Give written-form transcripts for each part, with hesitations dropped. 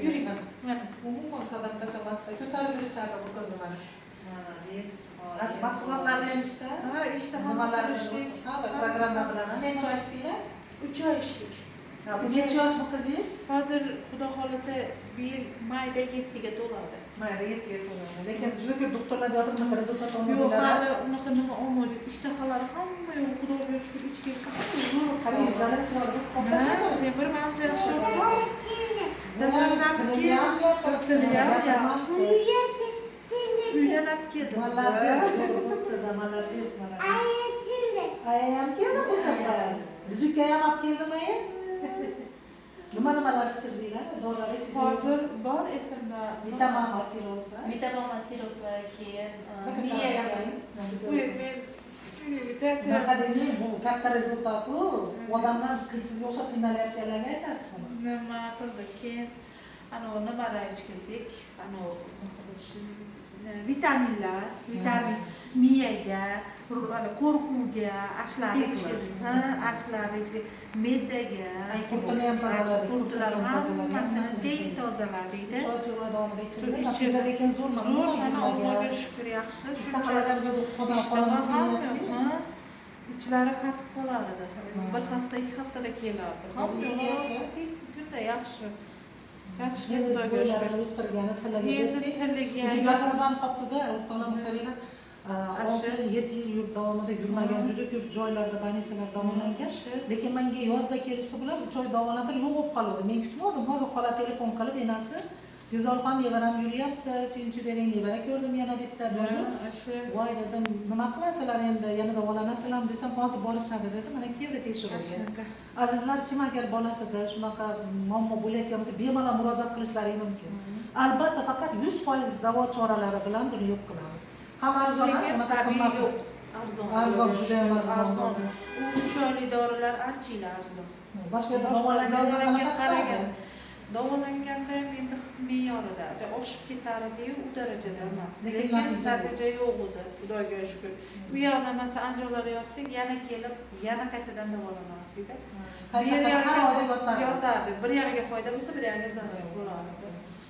Yuring, mana. Umuman qadam tashlamasdi, ko'tarib yurishardi bu qizni mana. Молодец. Ana shu mahsulotlarni ham ishda. Ha, ishda. Nimalarni hammasini bo'lsa, ichdik. ha, va programma bilan. Necha oy ichdinglar? 3 oy ichdik. Ha, bu necha yosh bu qizingiz? Hozir, xudo xohlasa, bu yil mayda 7ga to'ladi. Mayda 7ga to'ladi. Lekin juda ko'p doktorlar yotib, bunaqa результат Yo'q, olmaganlar. hali unaqa nima olmadik. Ishtahalari hamma yo'q, xudoga shukur, ichga zo'r. Qarang, yuzlari chiroyli bo'lib Ha, qoldi. sen bir mancha yaxshi. Dadasi Tili ham gapirdi. Tili ham Gapirmasdi. Uydan olib keldi. Молодец, zo'r bo'pti-da, молодец, молодец. Aya ham keldi bu safar. Jijukka ham olib keldimi aya? Nima nimalar ichirdinglar? Dorilar esingizda? Hozir bor esimda. Vitamama sirop. Vitamama siropi, keyin miyaga. Miyaga. Uy, men charchab. Bunaqa demang, bu katta результат u. Odamlar sizga o'xshab qiynalayotganlarga aytasiz buni. Nima qildik, keyin anavi nimadan ichkizdik, anavi nima qilish, vitaminlar, vitamin miyaga, ana qo'rquvga, ashlarni Sirklar. ichkizdik. Ha, ashlarni ichkizdik, me'daga. Qurtini ham tozaladik, qurtlar qurtini ham tozaladik, hammasini hammasini teng ichirdik. tozaladik. 3 oy, 4 oy davomida ichirdi. Ichirdi. Natija lekin zo'r, mana Zo'r, umuman mana, yurmagan. Allohga shukur, yaxshi. Ishtahalari ham zo'r, xona Ishtaha xonamiz ham yeyapti. yo'q, ha. Ichlari qatib qolar edi. Bir hafta, 2 haftada kelardi. Hozir ichi yaxshi? Tek kunda yaxshi, yaxshi, Endi xudoga bo'ylarini shukur. o'stirgani tiliga Endi bersak, tiliga. Kecha gapirib ham qolibdida, o'rtoqlar, qaranglar, 6-7 yil davomida yurmagan, juda ko'p joylarda, больница larda davolangan. Yaxshi. Lekin menga yozda kelishdi bular, 3 oy davolantirib, yo'q bo'lib qoluvdi. Men kutmadim, hozir xola telefon qilib, enasi: "Go'zalxon, nevaram yuryapti, suyunchi bering, nevara ko'rdim yana bitta", dedi. Shu. Voy, dedim, nima qilasizlar endi, yana davolanasizlarmi desam, hozir borishadi dedi. Mana keldi tekshiruvga. Shunaqa. Azizlar, kim agar bolasida shunaqa muammo bo'layotgan bo'lsa, bemalol murojaat qilishlari mumkin albatta. Faqat 100% davo choralari bilan buni yo'q qilamiz. Ham arzon, ham Lekin unaqa tabiiy qimmat. Yo'q, arzon. Arzon, judayam arzon. Arzon. U 3 oylik dorilar ancha yil arzon. Boshqa yerda davolanganda Davolanganga qanaqa qaragan chiqadi? Davolanganda ham endi me'yorida oshib ketar ediyu, u darajada emas. Lekin lekin natija yo'q. Natija yo'q edi, xudoga shukur. U yoqda, masalan, Andijonlarda yotsak, yana kelib, yana qaytadan davolanardikda. Har Bir yog'iga oyda yotarmiz. Yotardik. Bir yog'iga foyda bo'lsa, bir yog'iga zarar bo'lardi.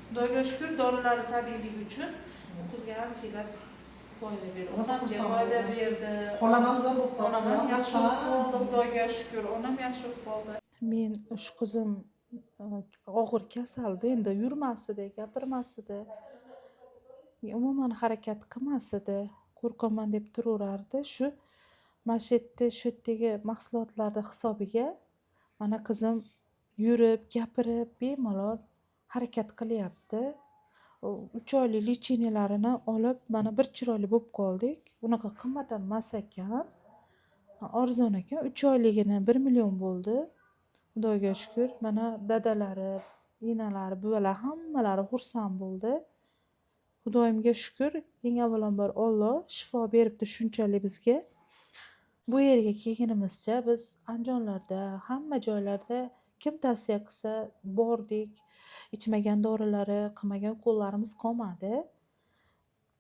Xudoga shukur, dorilari tabiiyligi uchun bu qizga anchalar foyda berdi. Rosa Onamga xursand foyda bo'ldim. berdi. Xolam ham zo'r bo'lib Onam ham qoldi. yaxshi bo'lib qoldi, xudoga shukur, onam yaxshi bo'lib qoldi. Men shu qizim og'ir kasaldi, endi yurmas edi, gapirmas edi, umuman harakat qilmas edi, qo'rqaman deb turaverardi. Shu mana shu yerda, shu yerdagi mahsulotlarni hisobiga mana qizim yurib, gapirib, bemalol harakat qilyapti. 3 oylik лечения larini olib, mana bir chiroyli bo'lib qoldik. Unaqa qimmat ham emas ekan, arzon ekan. 3 oyligini 1 million bo'ldi. Xudoga shukur, mana dadalari, enalari, buvalari, hammalari xursand bo'ldi. Xudoyimga shukur, eng avvalambor Olloh shifo beribdi shunchalik bizga. Bu yerga kelgunimizcha biz Andijonlarda, hamma joylarda kim tavsiya qilsa bordik, ichmagan dorilari, qilmagan ukollarimiz qolmadi.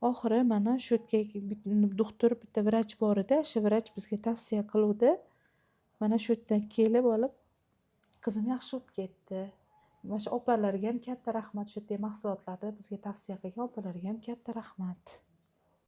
Oxiri mana shu yerga doktor, bitta vrach bor edi, shu vrach bizga tavsiya qiluvdi. Mana shu yerdan kelib olib, qizim yaxshi bo'lib ketdi. Mana shu opalarga ham katta rahmat, shu yerdagi mahsulotlarni bizga tavsiya qilgan opalarga ham katta rahmat.